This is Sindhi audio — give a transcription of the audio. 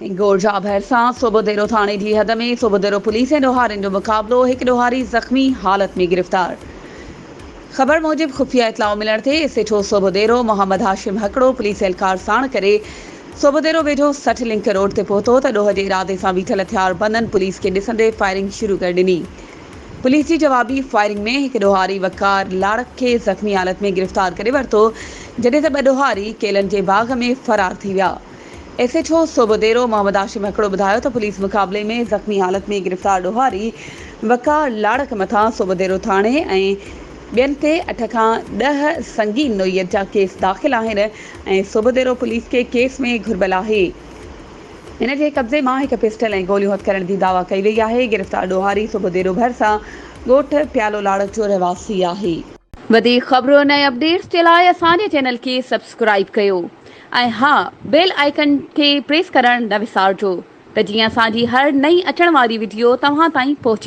گورجا ڀرسان صوڀوديرو ٿاڻي جي حد ۾ صوڀوديرو پوليس ۽ ڏوهارين جو مقابلو، هڪ ڏوهاري زخمي حالت ۾ گرفتار. خبر موجب خفيه اطلاع ملڻ تي S H O Sobhodero Muhammad Hashim Hakro police اهلڪار ساڻ ڪري صوڀوديرو ويجهو 60 لنڪ روڊ تي پهتو ته ڏوهه جي ارادي سان بيٺل هٿياربندن پوليس کي ڏسندي فائرنگ شروع ڪري ڏني. پوليس جي جوابي فائرنگ ۾ هڪ ڏوهاري وقار لاڙڪ کي زخمي حالت ۾ گرفتار ڪري ورتو جڏهن ته ٻه ڏوهاري ڪيلن جي باغ ۾ فرار ٿي ويا. S H O Sobhodero Muhammad Hashim Hakro ٻڌايو ته پوليس مقابلي ۾ زخمي حالت ۾ گرفتار ڏوهاري وقار لاڙڪ مٿان سوڀوديرو ٿاڻي ۽ ٻين تي اٺ کان ڏهه سنگين نوعيت جا ڪيس داخل آهن ۽ سوڀوديرو پوليس کي ڪيس ۾ گهربل آهي. هن جي قبضي مان هڪ پسٽل ۽ گوليون هٿ ڪرڻ جي دعويٰ ڪئي وئي آهي. گرفتار ڏوهاري سوڀوديرو ڀرسان ڳوٺ پيالو لاڙڪ جو رهواسي آهي. وڌيڪ خبرن ۽ اپڊيٽس جي لاء اسان جي چينل کي سبسڪرائيب ڪيو ۽ ها بيل آئيڪن کي پريس ڪرڻ نه وسارجو ته جيئن اسان جي هر نئين اچڻ واري وڊيو توهان تائين پهچي.